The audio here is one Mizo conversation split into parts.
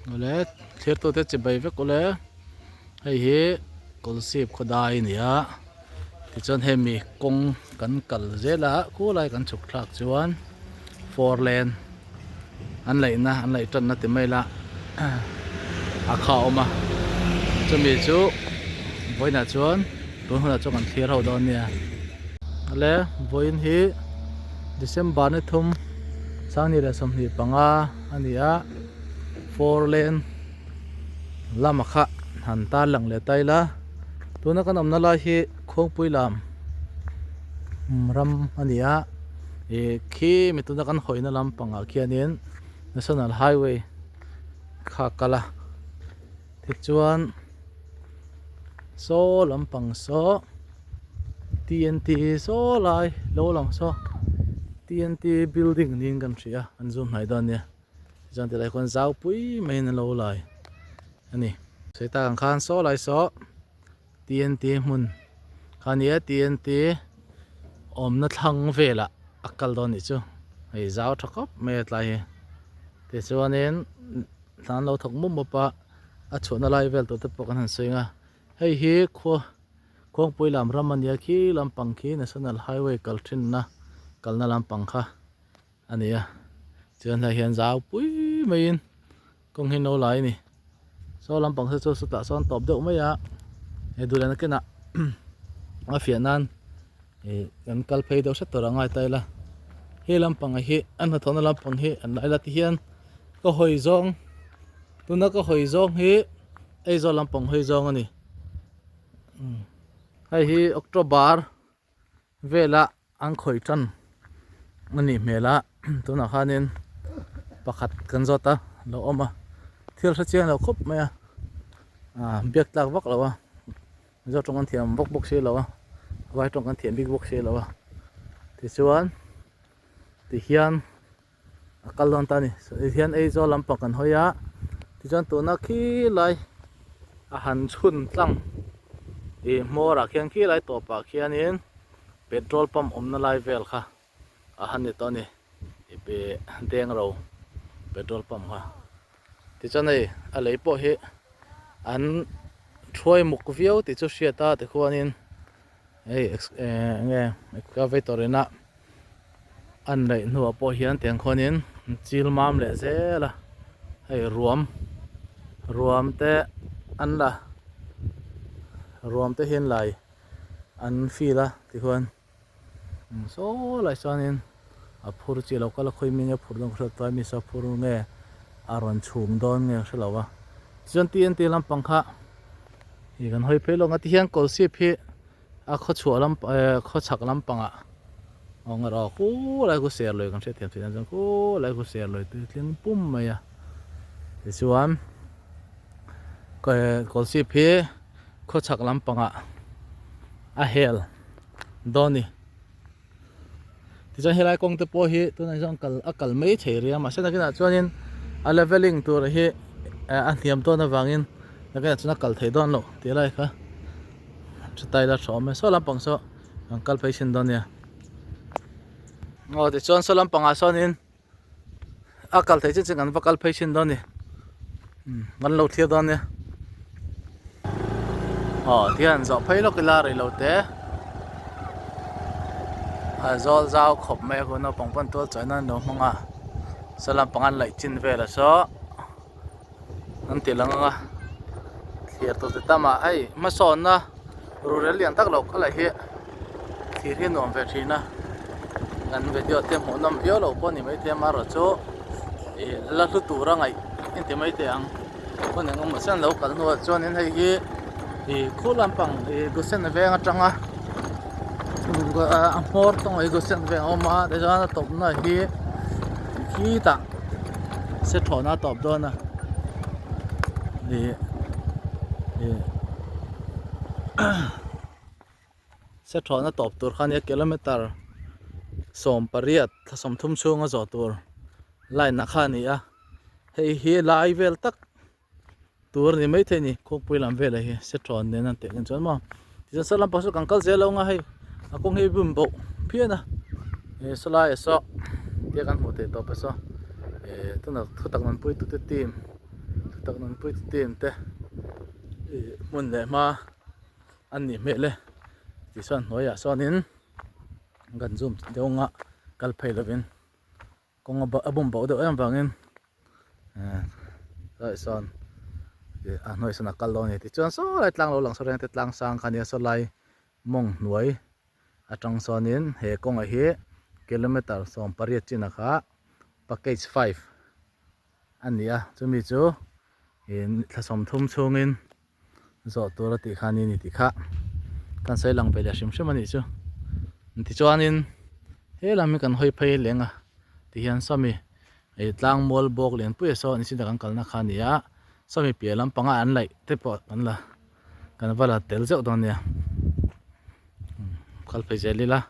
Awle thirtute chibai vek awle hei hi kawlsip khawdai a ni a tichuan hemi kawng kan kal zel a khulai kan chhuk thlak chuan four lane an laihna an laih tanna ti mai la a kha a awm a chumi chu vawiinah chuan tun hunah chuan kan thlir ho dawn nia awle vawiin hi December ni thum sanghnih leh 25 a ni a four lane lama kha han tar lang leh ta ila tuna kan awmna lai hi khuangpui lam ram a ni a ih khi mi tuna kan hawina lampangah khianin national highway kha a kal a tichuan saw lampang saw T N T saw lai lo lang saw T N T building niin kan hria an zoom hnai dawn nia. Chuan tilai khuan zau pui maiin an lo lai a ni. Sawi tak ang khan saw lai saw TNT hmun kha a ni a TNT awmna thlang velah a kal dawn nih chu hei zau tha khawp mai a tlai hi tichuanin hna an lo thawk mup mup a a chhuahna lai vel tur te pawh kan han sawi ang a hei hi khua khuangpui lam ram a nia khi lampang khi national highway kal thinna kalna lampang kha. a ni a chuan hlai hian zau pui maiin kawng hi no lai a ni saw lampang te chu sawtah sawn tawp deuh mai a he duhlian a kenah a fiah nan ih kan kal phei deuh hret tur a ngai ta ila hei lampang hi a hnathawhna lampang hi an lai la ti hian ka hawi zawng tuna ka hawi zawng hi Aizawl lampang hawi zawng a ni hei hi October vela. An khawih tan a nih hmel a tunah khanin pakhat kan zawt a lo awm a thil hre chiang lo khawp mai a ah biak tlak vak lo a mizo tawng an thiam bawk bawk si lo a vai tawng an thiam bik bawk si lo a tichuan tihian a kal dawn ta a ni tihian Aizawl lampang kan hawi a tichuan tuna khilai a han chhun tlang ih hmawr ah khian khilai tawp ah khianin petrol pump awmna lai vel kha a han ni tawh a ni ih deng ro petrol pump kha tichuan hei a lei pawh hi an thuai muk viau tih chu hriat a tikhuanin hei eng nge excavator in a. An laih hnuah pawh hian tiang khuanin chil mam leh zel a hei ruam ruam te an la ruam te hian lai an feel a tikhuan saw lai chuanin a phur chi lo kal a khawi mi nge phur dawn ka hriat tlai mi saw phur nge a rawn chhum dawn nge ka hre lo a chuan T N T lampang kha ih kan hawi phei lawk ang tihian kawlsip hi. A khaw chhuah lam eh khaw chhak lampangah awng erawh khulai khu ser lui kan hriat thiam theih nan chuan khulai khu ser lui tui tling pum mai a tichuan kawlsip hi khaw chhak lampangah a hel dawn a ni tichuan helai kawng te pawh hi tunah hian kal a kal mai thei rih a mahse nakinah chuanin a leveling tur hi a hniam dawn avangin nakinah chuan a kal thei dawn loh tih lai kha chutai la tha awm e saw lampang saw an kal phei thin dawn nia aw tichuan saw lampangah sawnin a kal theih chin chin kan va kal phei thin dawn a ni kan lo thlir dawn nia aw tihian zawh phei lawk ila rei lo te a zawl zau khawp mai a hun naupang pawn tual chawi nan an lo hmang a saw lampang an laih chin vel a saw an ti lang ang a thlir tur ti tam a hei hmasawnna rurel lian tak lo kha lah hi thlir hi a nuam ve thin a kan video te hmuh nawm viau loh pawh a ni maithei amaherawh chu ih la hlu tur a ngaih inti maithei ang hun eng emaw chen lo kal hnuah chuanin hei hi ih khu lampang ih Gusen veng atanga a hmawr tawng hi Gusen veng a awm a tichuan a tawpna hi khitah. Se thlawhna a tawp dawn a ih ih se thlawhna tawp tur kha nia kilometer 18 thla 30 chhunga zawh tur line ah kha a ni a hei hi lai vel tak tur a ni maithei a ni khawpui lam velah hi se thawn nen an teh chuan maw tichuan saw lampang saw kan kal zel lo ang a hei a kawng hi bum boh phian a eh saw lai ah saw tia kan hmuh theih tawp ah saw eh tunah thutak nunpui tute team. Thutak nunpui te team te ih hmun leh hma an nih hmel e tichuan hnuaiah sawnin kan zoom deuh anga kal phei lovin kawng a bum bauh deuh em vangin eh helaiah sawn ih a hnuaiah sawn a kal dawn a ni tichuan saw lai tlang lo lang saw reng te tlang sang kha nia saw lai mawng hnuai atang sawnin he kawngah hi kilometer 18 chinah kha package 5 a ni a chumi chu ih thla 30 chhungin zawh tur a tih kha a ni tih kha kan sawi lang ve leh hrim hrim a nih chu tichuanin he lam hi kan hawi phei leng a tihian sawmi ih tlang mual bawk lianpui a saw nichin ah kan kalna kha a ni a sawmi piah lampanga an laih te pawh kan la kan va la tel zeuh dawn nia kal phei zel ila.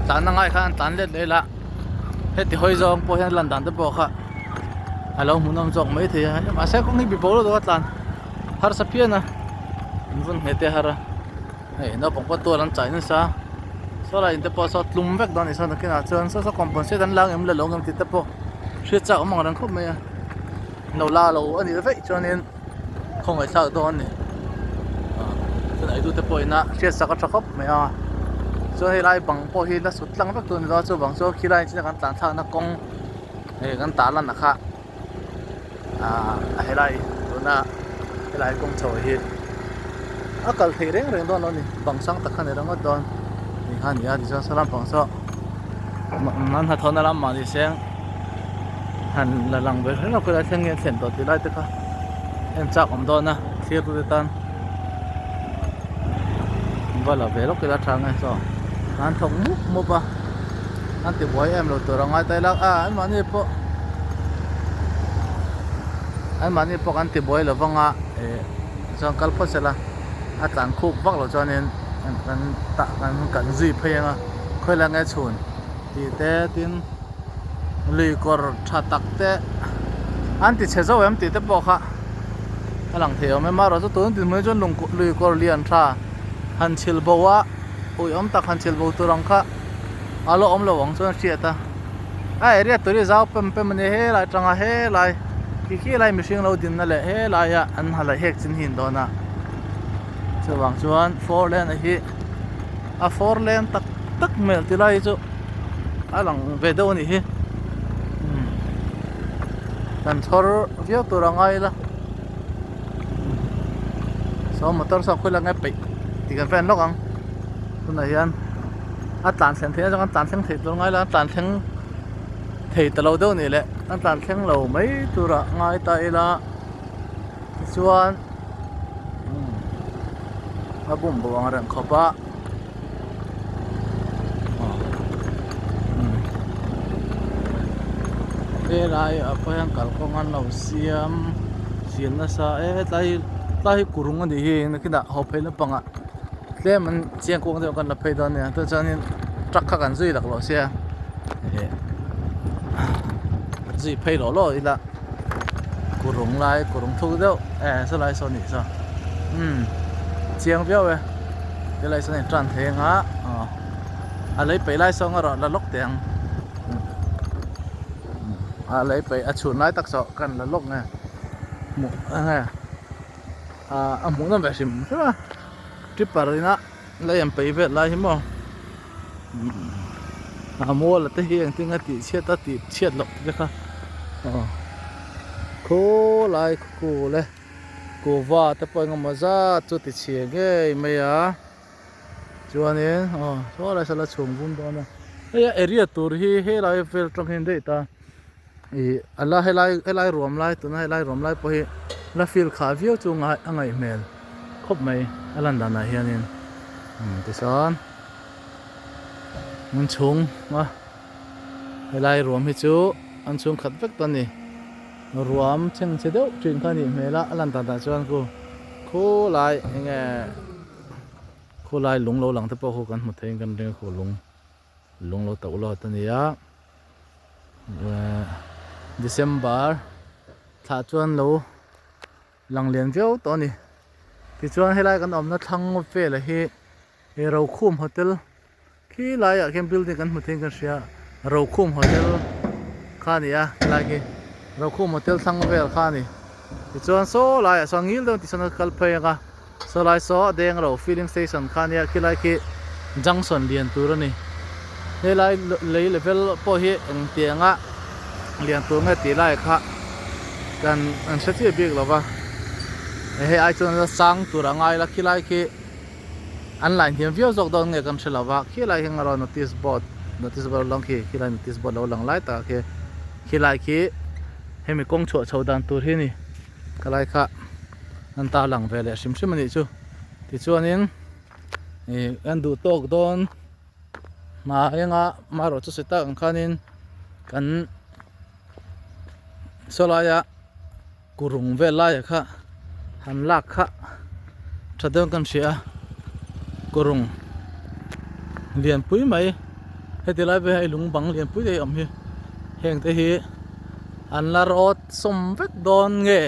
Tlan a ngai khan an tlan let leh ila heti hawi zawng pawh hian lan dan te pawh kha a lo hmuhnawm zawk mai thei a mahse kawng hi bibo lo deuh a tlan harsa phian a in vun nghet te har a hei naupang pawh tual an chai nasa saw lai in te pawh saw tlum vek dawn a ni saw nakinah chuan saw saw compensate an la ang em la lo ang em tih te pawh hriat chak awm ang reng khawp mai a lo la lo a nih vaih chuanin. Khawngaih thlak dawn a ni chuan eitu te pawh ina hriat sak a tha khawp mai a chuan helai bang pawh hi la sut tlang vek tur a ni lo a chuvang chuan khilai chin a kan tlan thlakna kawng hei kan tah lan na kha ahh helai tuna helai kawng chho hi a kal theih reng reng dawn lo a ni bang sang tak kha a ni ringawt dawn ni kha a ni a tichuan saw lampang saw an hnathawhna lam mahni seng han la lang ve hrep a thleng nge a thlen tawh tih lai te kha en chak awm dawn a thlir tute tan va la ve lawk ila tha nge saw an thawk mup mup a an ti buai em lo tur a ngai ta ila a an mahni pawh an mahni pawh kan ti buai lo vang a eh chuan kal phawt sela a tlan khuk vak loh chuanin kan tah kan kan zui phei ang a khawilai nge chhun tih te tin lui kawr tha tak te an ti chhe zo em tih te pawh kha a lang thei awm em a erawh chu tun dinhmun hi chuan lung lui kawr lian tha han chhil bo a ui awm tak han chhil bo tur ang kha a la awm lo ang chuan a hriat a a area tur hi zau pem pem a ni helai atanga helai khi khi lai mihring lo dinna leh helaia an ha laih hek chin hi an dawn a chuvang chuan four lane a hi a four lane tak tak hmel ti lai hi chu a lang ve deuh a nih hi kan chhawr viau tur a ngai ila saw motor saw khawi lang nge peih tih kan fan lawk ang tunah hian a tlan thleng theih atang a tlan thleng thei tur ngai lo a tlan thleng thei ta lo deuh a nih leh a tlan thleng lo mai turah ngai ta ila tichuan a bum bo ang reng khawp a helai ah pawh hian kalkawng an lo siam siam nasa e tlai tlai hi kurung a nih hi nakinah haw phei lampangah tlem an chiang kuang deuh kan la phei dawn nia chuan chuanin truck kha kan zui laklawh sia eh zui phei lawh lawh ila kurung lai kurung thuk deuh eh sawlai saw nih saw umm chiang viau e helai sawn a in tan thei anga aw a lei peih lai sawn erawh la lawk teh ang a lei peih a chhun lai tak saw kan la lawk nge hmuh enge ah a hmuh nawm ve hrim hrim a tipper ina lei an peih vel lai hi maw a mual te hi engtin nge tih chhiat a tih chhiat loh te kha aw khawlai khul e kuhva te pawh engemaw zat chu ti chhia ngei mai a chuanin aw saw lai saw la chhung vum dawn a hei a area tur hi helai vel atang hian daih ta ih a la helai helai ruam lai tuna helai ruam lai pawh hi la fill khah viau chu ngai a ngaih hmel khawp mai a lan danah hianin umm tichuan an chhung a helai ruam hi chu an chhung khat vek ta a ni ruam chhengchhe deuh thin kha a nih hmel a a lan danah chuan khu khulai enge khulai lung lo lang te pawh khu kan hmu theiin kan ring a khu lung lung lo tauh lawt a ni a. December thlah chuan lo lang lian viau tawh a ni tichuan helai kan awmna thlang vela hi he Rokhum hotel khi laiah khian building kan hmu theiin kan hria Rokhum hotel kha a ni a helai khi. Rokhum hotel thlang vel kha a ni. Tichuan saw laiah sawn ngil deuh tichuan a kal phei ang a, saw lai saw Dengro filling station kha ania khilai khi junction lian tur a ni. Helai lei level pawh hi engtianga lian tur nge tih lai kha kan an hre chiah bik lo va, hei ai chuan la sang tur a ngai la khilai khi an line hiam viau zawk dawn nge kan hre lo va, khilai hi engaraw notice board notice board lang khi khilai notice board lo lang lai takah khi khilai khi hemi kawng chhuah chho dan tur hi a ni khalai kha an tar lang ve leh hrim hrim a nih chu tichuanin ih an duh tawk dawn hma enga marawh chu si tak ang khanin kan saw laia kurung vel laia kha han lak kha tha deuh kan hria a kurung lianpui mai heti lai vel hi lung bang lianpui te hi a awm hi heng te hi an la rawt sawm vek dawn nge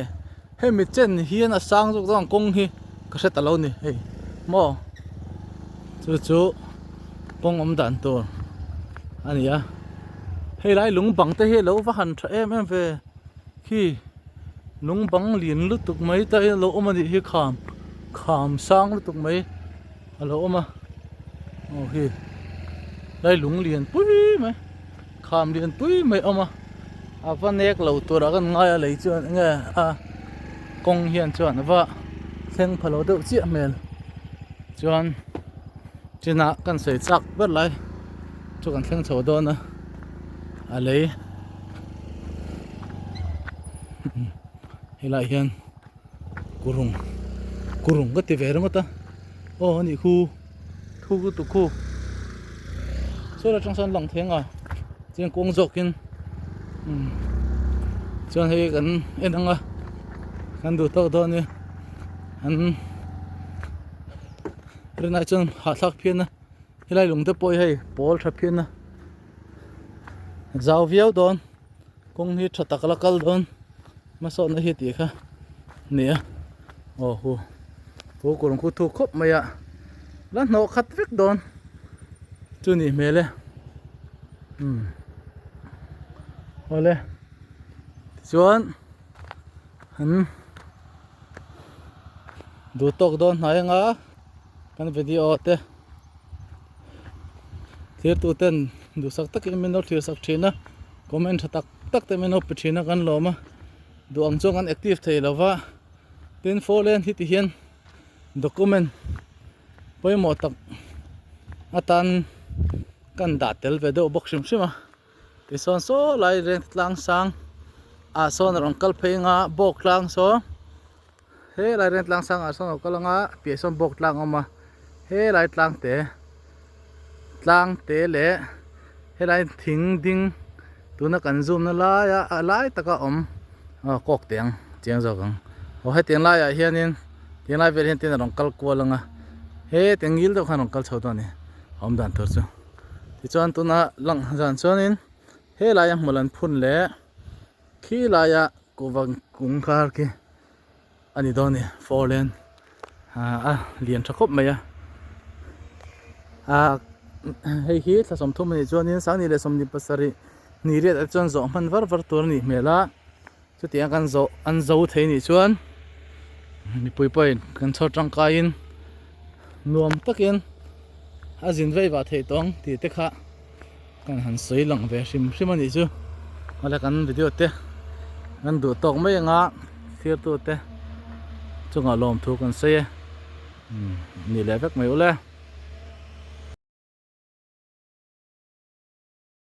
hemi chen hian a sang zawk dawn ang kawng hi ka hre ta lo a ni hei maw chu chu kawng awm dan tur a ni a hei lai lung bang te hi a lo va han tha em em ve. Khi lung bang lian lutuk mai te hi a lo awm a nih hi kham kham sang lutuk mai a lo awm a aw khi lai lung lian pui mai kham lian pui mai a awm a a va nek lo tur ah kan ngai a lei chuan eng nge a kawng hian chuan a va thleng pha lo deuh chiah hmel chuan chinah kan sawi chak ber lai chu kan thleng chho dawn a a lei. Helaiah hian kurung kurung ka ti ve ringawt a aw anih khu thu lutuk khu saw lai atang sawn lang thei anga chuan kawng zawkin umm chuan hei kan en ang a kan duh tawk dawn a ni an rinai chuan hahthlak phian a helai lung te pawh hi hei pawl tha phian a. Zau viau dawn kawng hi tha tak la kal dawn hmasawnna hi tih kha a ni a aw hu hu kawr khu thuk khawp mai a la hnawh khat vek dawn chu nih hmel e umm awle tichuan an duh tawk dawn hnai anga kan video te. Thirtu ten duhsak takin min lo thlir sak thin a comment tha tak tak te min lo pe thin a kan lawm a duh ang chuan kan active thei lo va tin four lane hi ti hian document pawimawh tak atan kan dah tel ve deuh bawk hrim hrim a tichuan saw lai reng tlang sang ah sawn a rawn kal phei anga bawk tlang saw. He lai reng tlang sangah sawn a lo kal ang a piah sawn bawk tlang a awm a helai tlang te tlang te leh helai thing ding tuna kan zoom na laia a lai taka awm aw kawk teh ang chiang zawk ang aw hetiang laiah hianin tiang lai vel hian tin a rawn kal kual ang a hetiang ngil deuh khan a rawn kal chho dawn a ni a awm dan tur chu tichuan tuna lang zan chuanin helaia hmul an phun leh khi laia Kuhva kawngkhar khi a ni dawn a ni four lane a lian tha khawp mai a ah hei hi thla 30 a nih chuanin sangni leh 27 ni riat ah chuan zawh hman var var tur a nih hmel a chutiang kan zawh an zo thei nih chuan mipui pawhin kan chhawr tangkaiin nuam takin a zin vei vah theih tawng tih te kha. Kan han sawi lang ve hrim hrim a nih chu awle kan video te kan duh tawk mai anga thlir tu te chungah lawmthu kan sawi e umm ni leh vek mai ule.